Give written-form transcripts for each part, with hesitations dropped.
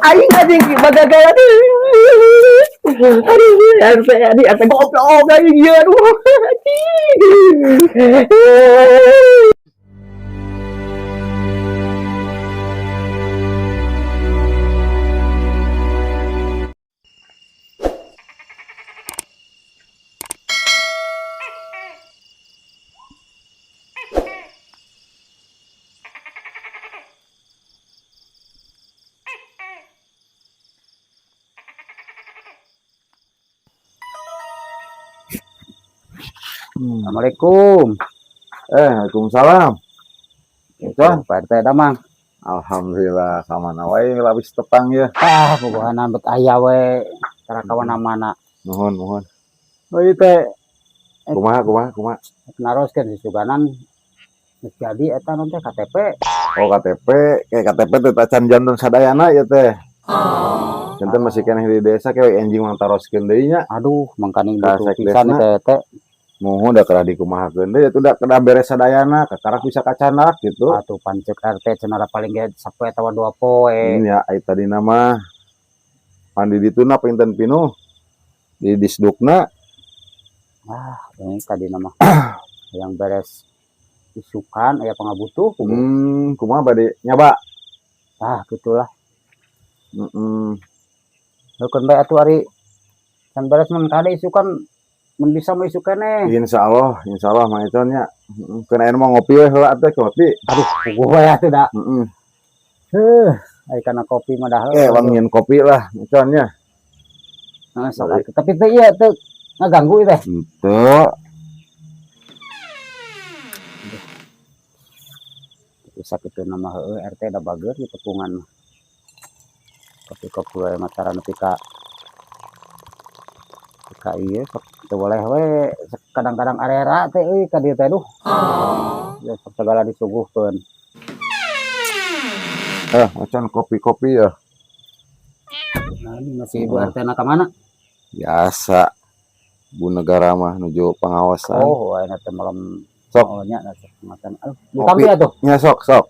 Aing anjing bagagal, aduh. Aduh, RT, aduh, RT goblok aing ieu, aduh. Anjing. Assalamualaikum. Eh, waalaikumsalam. Con, Pak RT damang. Alhamdulillah sama wae labis tepang ya. Ah, bobohanan bet aya we tara ka mana. Nuhun, nuhun. Oh, ieu teh. Kumaha, kumaha, kumaha? Naroskeun si suganan geus jadi eta non teh KTP. Oh, KTP, kayak KTP teh tacan janten sadayana ya teh. Janten masih keneh di desa kayak enjing mah taroskeun deui nya. Aduh, mangkaning Ka butuh pisan sekdesna. Teh teh. Muhun da kedah dikumahakeun deui atuh, da kedah beres sadayana, kakarak bisa kacanak gitu. Atuh pan ceuk RT cenah paling ge sapoe atawa 2 poe. Ya, ai tadi nama pan di dituna pinten pinuh di disdukna. Ah, ini tadi nama yang beres isukan aya pangabutuh. Kumaha bade nyaba? Ah, gitulah. Heeh. Nukeun bae atuh ari can beres mun kade isukan, mun bisa mah isuk keneh. Insyaallah, insyaallah Mang Econ nya. Heeh, keun aya mah ngopi we heula teh, kopi. Aduh, puguh we atuh da. Heeh. Heuh, ai kana kopi mah dah. Eh, wangin kopi lah, Econ nya. Heeh, sok atuh. Tapi teh ieu teh ngaganggu ieu teh. Henteu. Bisa kitu nama heueuh RT da bager di tepungan mah. Kopi-kopi we matara nepi ka ieu sok teu boleh we kadang-kadang arera teh euy ka dieu teh, duh. Ya sok segala disuguhkeun. Eh, acan kopi-kopi ya. Nah, ini masih Ibu RT na ka mana? Biasa. Bu Negara mah nuju pengawasan. Oh, ayeuna teh malam. Sok. Oh, nya sok makan. Aduh, Kopi. ditampi atuh. Nya sok, sok.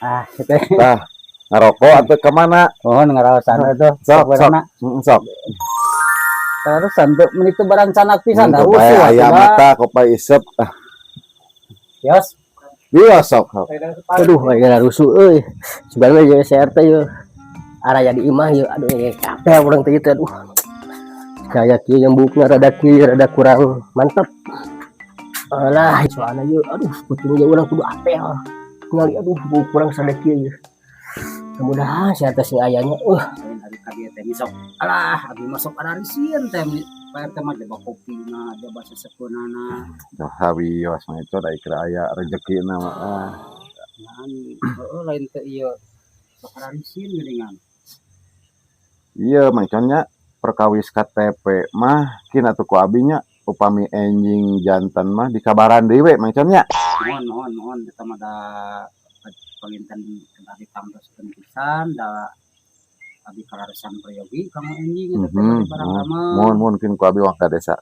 Ah, kitu. Tah, ngarokok atau kemana? Oh, ngaraosan atuh. Sok, sok. Sok. Sok. Terus sampai menit itu barang canak pisan dah Kopai rusuh atuh, ayam da. Mata kopai isep. Ah, Yos. Iya, sok, sok. Aduh, aya rusuh euy. Sebenarnya jeung si RT yeuh. Araya di imah yeuh, aduh capek urang teh ieu teh, aduh. Kayak kieu yang bukna rada kieu rada kurang mantep. Alah, soalna yeuh, aduh, penting ge urang kudu apel. Ningali aduh buuk kurang sada kieu yeuh. Mudah-mudahan si RT sing aya nya. Lain ari ka dieu teh misok. Alah, abi masuk ararisin teh Pak RT mah jaba kopina, jaba sesepeunana. Dah wios mah itu da ikra aya rezekina mah. Ah. Ngan heueuh lain teh ieu sok ararisin geuningan. Iya, makanya perkawis KTP mah kin atuh ku abi nya upami enjing janten mah dikabaran deui we makanya. Mohon, mohon, mohon eta mah da panginten kedah ditambahkeun pisan da abi kalaresan prayogi kanggo enjing eta teh bade barang damel. Mohon, mohon kin ku abi wang ka desa.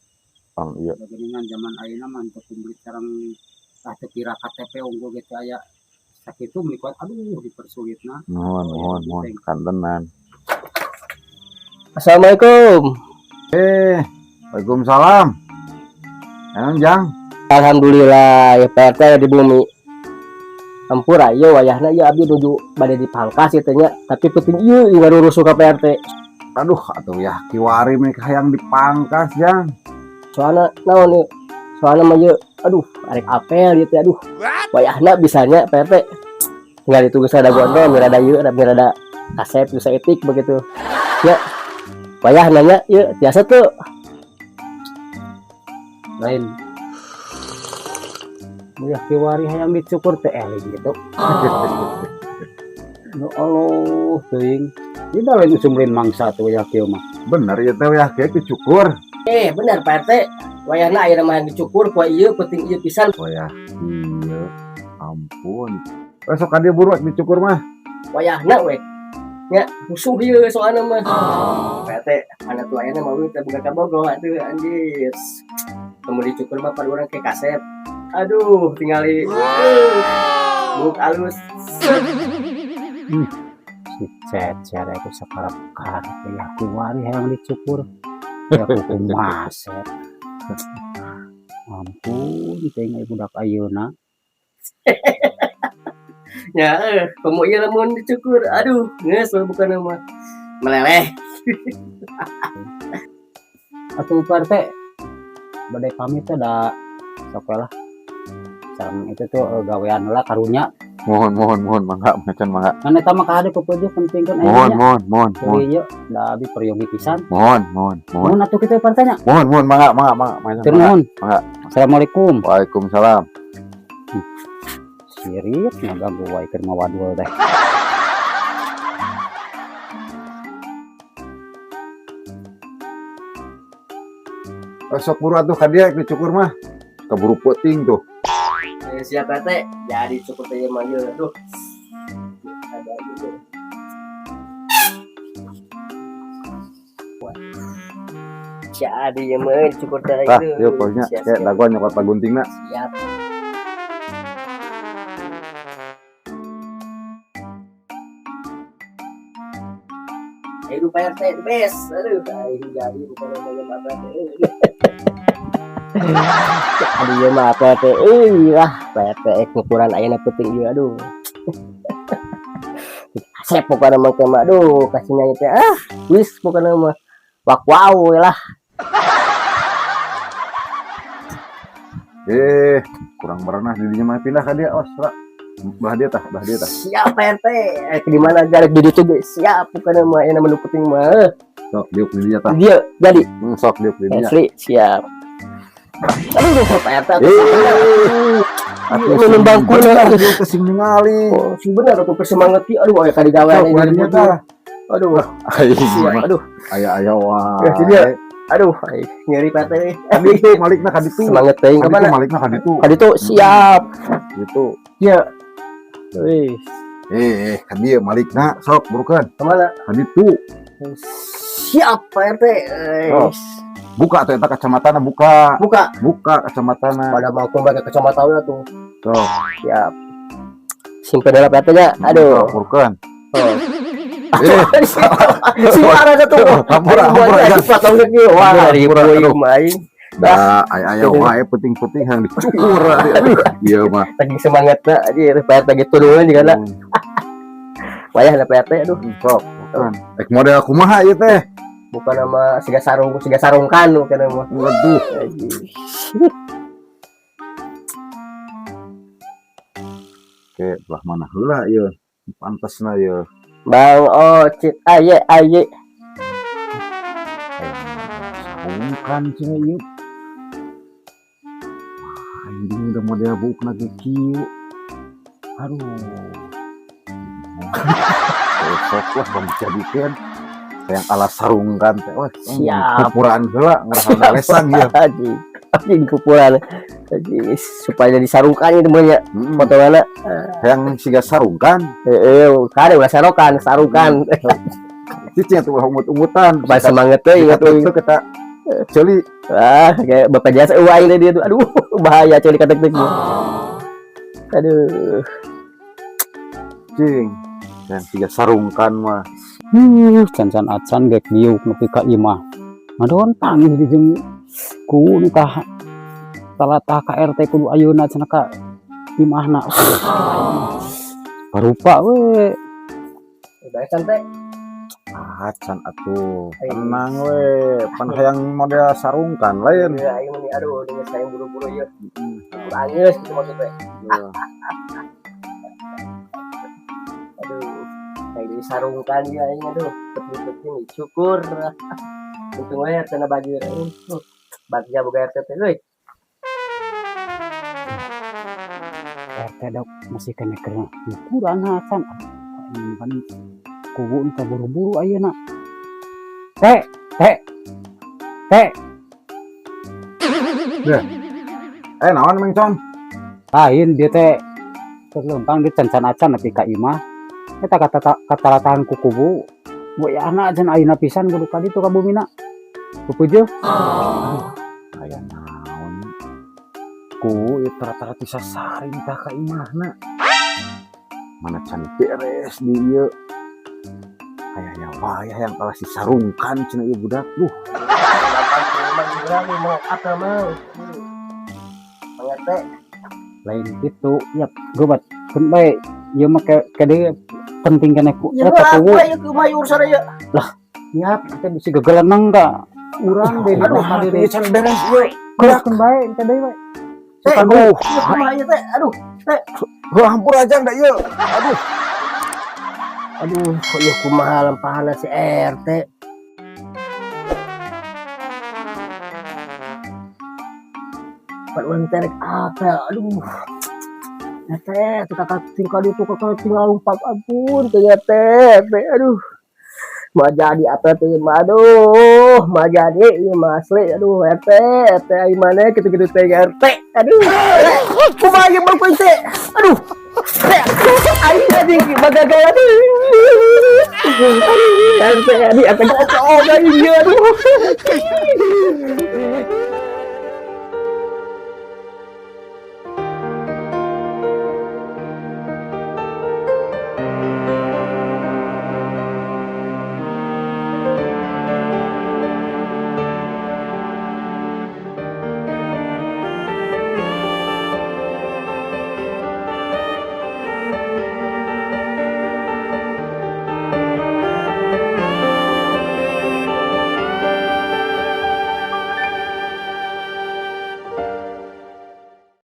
Pang ieu. Da geuningan zaman ayeuna mah teu kumplit sareng tah teu pira KTP unggul ge teu aya sakitu meuni kuat, aduh, dipersulitna. Mohon, mohon, mohon kantenan. Assalamualaikum. Eh, waalaikumsalam. Emang Jang? Alhamdulillah ya Pak RT di bumi. Ampura ieu wayahna ieu abdi nuju bade dipangkas ieu teh nya, tapi penting ieu ngarurusuh ka Pak RT. Aduh, atuh ya kiwari mah hayang dipangkas, Jang. Soalna naon ieu? Soalna mah ieu aduh arek apel ieu teh, aduh. Wayahna bisanya Pak RT. Tinggal ditunggu sada gondol, mirada ieu, mirada kasep bisa etik begitu. Ya. Wayahna nya ieu biasa tuh. Lain. Udah kiwari hayang dicukur teh eling gitu. Ya Allah, teuing. Ini dah lain usum lain mangsa tuh ya kieu mah. Bener ya teh ya kieu dicukur. Eh, bener Pak RT. Wayahna aya mah dicukur poe ieu penting ieu pisan. Wayah ieu. Ampun. Eh, sok ka dieu buru dicukur mah. Wayahna we. Nya musuh ieu soalna mah. Pak RT, ana tuh ayana mah teh boga kabogoh atuh anjir. Temu dicukur mah pada urang ke kasep. Aduh, tingali. Buuk alus. Si Cecer aku sakarep-karep ya kuari hayang dicukur. Ya kumaha masep. Ampun, teuing aya budak ayeuna. Ya, komo ieu lamun dicukur. Aduh, geus we bukan mah. Meleleh. Atuh Pak RT, bade pamit teh da sok we lah. Sareng itu tuh gawean heula karunya. Mohon mohon mohon, mangga macan, mangga. Kan eta mah kahade pepeujeuh penting kan. Mohon mohon mohon mohon. Ieu da abi peryogi pisan. Mohon mohon mohon. Mohon atuh kitu Pak RT nya. Mohon mohon, mangga mangga mangga mangga. Hatur nuhun. Mangga. Assalamualaikum. Waalaikumsalam. Sirit ngaganggu wae keur ngawadul teh. Sok buru atuh ka dieu dicukur mah. Keburu peuting tuh. Siap RT, jadi cukur teh mah ieu tuh. Ada gitu. Jadi ieu mah cukur teh. Tah, ieu pokoknya kayak dagoan nyokot paguntingna. Siap. Ayo Pak RT, best. Aduh, aing jadi bukan namanya Pak RT. Aduh, ieu mah Pak RT euy lah, Pak RT ngukuran ayeuna penting ieu aduh. Asep pokokna mah teh mah aduh kasihnya teh ah, wis pokokna mah wak wow lah. Kurang berenah di dinya mah pindah ka dia, os, Ra. Belah dia tah, belah dia tah. Siap Pak RT. Di mana garek di ditu ge siap pokokna mah ayeuna mah nu penting mah. Sok diuk di dinya tah. Dia jadi. Sok diuk di dinya. Asli siap. Aduh, Pak RT. Atuh Minum bangku lah. Diuk teh sing ningali. Oh, sing bener atuh semangat ieu. Aduh, aya ka digawean Sok belah dinya tah. Aduh. Aing mah. Aduh. Aya-aya wae. Ya, dia. Aduh, nyeri Pak RT. Kaditu malikna kaditu. Semangat teuing ka mana? Malikna kaditu. Kaditu siap. Gitu. Ya. Wih. Ka dieu malikna sok burukeun. Kemana? Kaditu. Siap Pak RT. Oh. Buka atuh eta kacamatana buka. Buka. Buka kacamatana. Pada mau pakai kacamata we atuh. Sok. Siap. Simpen heula Pak RT nya. Aduh. Burukeun. Oh. Suara tuh. Hampura, hampura, ya. Potong lagi. Wah, Hampura, ribu aduh. main. Da, aya-aya wae penting-penting yang dicukur. Aduh, ieu mah. Lagi semangat na, anjir, Pak RT gitu dulu juga na. Wayah lah Pak RT, aduh. Sok, bukan. Ek model kumaha ieu teh? Bukan nama siga sarung, siga sarungkan bukan nama. Waduh. Oke, belah mana heula ieu? Pantasna ieu. Bang Ocit, aye aye. Sarungkan cenah ieu. Wah, ini udah model buuk lagi kieu. Aduh. Besok lah bang dijadikeun. Yang ala sarungkan teh, wah, Siap. Kupuran heula ngerahan lesan ieu. Haji. Haji kupuran. Haji supaya disarungkan itu banyak potonganna. Yang siga sarungkan. Heeh, kade ulah sarokan, sarungkan. Cicing atuh ulah ungut-ungutan. Pas semangat teh ingat Itu kita ceuli. Ah, kayak bapak jasa aing teh dia tuh. Aduh, bahaya ceuli katek-tek. Aduh. Cing. Yang siga sarungkan mah. Can-can acan gek diuk nepi ka imah. Ngadontang di jeung ku nu ka talatah ka RT kudu ayeuna cenah ka imahna. Barupa we. Udah santai. Ah, can atuh. Tenang we, pan hayang model sarungkan lain. Ya, aing mah aduh dengan sayang buru-buru ieu. Buru angeus gitu maksudnya. Aduh, kayak disarungkan ya aing aduh, penting-penting dicukur. Untung we RT na baju aing. Bagja boga RT teh euy. RT dok masih kena kena ukuran acan. Aing kan kubu entah buru-buru ayeuna. Teh, teh. Teh. Deh. Naon Mang Con? Lain dia teh terlempang di cancan acan nepi ka imah. Eta katalatahan ku kubu. Boyana acan ayeuna pisan kudu ka ditu ka bumina. Pupujuh. Aya naon? Ku ieu tara-tara ti sasaring tah ka imahna. Mana can beres di ieu. Aya ya wayah yang kalah si sarungkan cenah ieu budak. Duh, Gampang mau apa mau? Mang RT. Lain kitu, ya gobat. Keun bae ieu mah ke penting keneh ku Ya eta apa kuwu. ya kumaha urusan ya? Ya, kita bisa gegeleneng ka urang deh. Aduh, tadi ieu can beres ieu. Keun bae teh deui we. Teh, Aduh, kumaha ieu teh? Aduh, teh. Heuh, hampura jang da ieu. Aduh, Aduh, ieu kumaha lempahana si RT. Pan urang teh rek apel, aduh. RT, teh kakak tinggal itu kakak tinggal lompat ampun teh ya teh, teh aduh. Mah jadi apa tuh mah, aduh, mah jadi ieu mah asli, aduh RT, RT aing mana kitu-kitu teh RT, aduh. Kumaha ieu mah teh? Aduh. Teh, aing tadi bagagal aduh. Aduh, RT aduh, RT goblok aing ieu aduh.